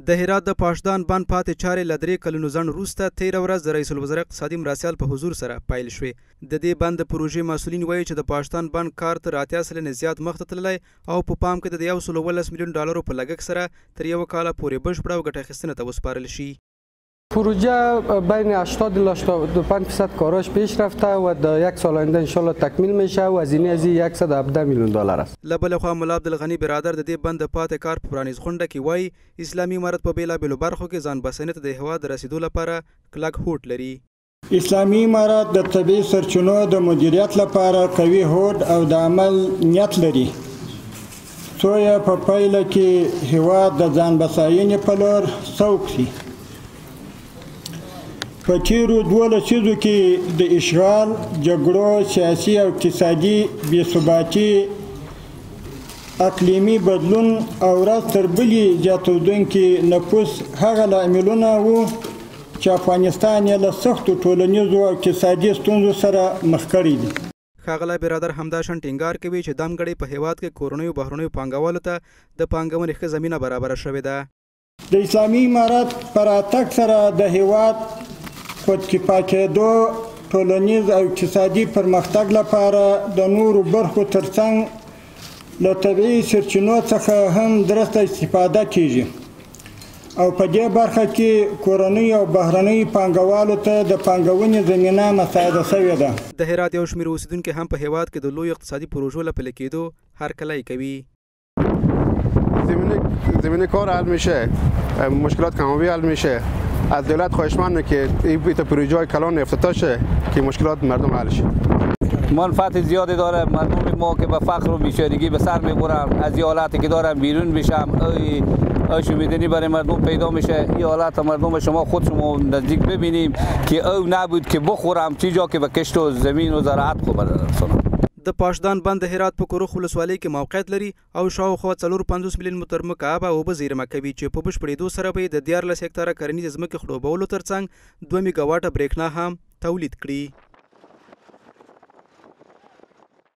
د هرات د پاشدان بند پاتې چارې له 3 کلونو ځنډ وروسته تېره ورځ د رئیس الوزرا اقتصادي مرستیال په حضور سره پیل شوې. د دې بند د پروژې مسؤلین وایي چې د پاشدان بند کار تر 80% زیات مخته تللی او په پام کې د 117 میلیون ډالرو په لګښت سره تر 1 کاله پورې بشپړه او ګټه اخیستنې ته وسپارل شي. پروژه بین 80 الی 85% کاراش پیش رفته و در 1 سال آینده انشالله تکمیل میشه و هزینه از 117 میلیون دلار است. له بلې خوا ملا عبدالغني برادر د دې بند د پاتې کار په پرانیزغونډه کې وایي اسلامي امارت په بېلابېلو برخو کې ځان بساینې ته د هېواد د رسېدو لپاره کلک هوډ لري. اسلامي امارت د طبیعي سرچینو د مدیریت لپاره قوي هوډ او د عمل نیت لري، څو یې په پایله کې هېواد د ځان بساینې په لور سوق شي. په تېرو 2 لسیزو کې د اشغال، جګړو، سیاسي او اقتصادي بې ثباتي، اقلیمي بدلون او ورځ تر بلې زیاتېدونکي نفوس هغه لاملونه وو چې افغانستان یې له سختو ټولنیزو او اقتصادي ستونزو سره مخ کړی دی. ښاغلی برادر همداشان ټینګار کوي چې دمګړۍ په هېواد کې کورنیو بهرنیو پانګوالو ته د پانګونې ښه زمینه برابره شوې ده. د اسلامي امارت په راتګ سره د هېواد خودکفا کېدو، ټولنیز او اقتصادي پرمختګ لپاره د نورو برخو ترڅنګ له طبیعي سرچینو څخه هم درسته استفاده کیږي او په دې برخه کې کورنیو او بهرنیو پانګوالو ته د پانګونې زمینه مساعده شوې ده. د هرات یو شمېر اوسېدونکي هم په هېواد کې د لویو اقتصادي پروژو له پلي کېدو هرکلی کوي. زمینه کار حل میشه، مشکلات کمابی حل میشه. از دولت خواهشمند که این پروژه کلان افتتاح شه که مشکلات مردم حل شه. منفعت زیادی داره مردم ما که به فقر و بیچارگی به سر میبرن، از این حالتی که دارن بیرون میشم، آشومیدنی برای مردم پیدا میشه. این حالت مردم شما خود شما نزدیک ببینیم که او نبود که بخورم چی جا که به کشت و زمین و زراعت خو برسونم. د پاشدان بند د هرات په کورخ ولسوالۍ کې موقعیت لري او شاوخوا 54 میلیون متر مکعب اوبه زیرمه کوي چې په بشپړېدو سره به یې د 13 هکتاره کرنیزې ځمکې خړوبولو ترڅنګ 2 میګاواټه برېښنا هم تولید کړي.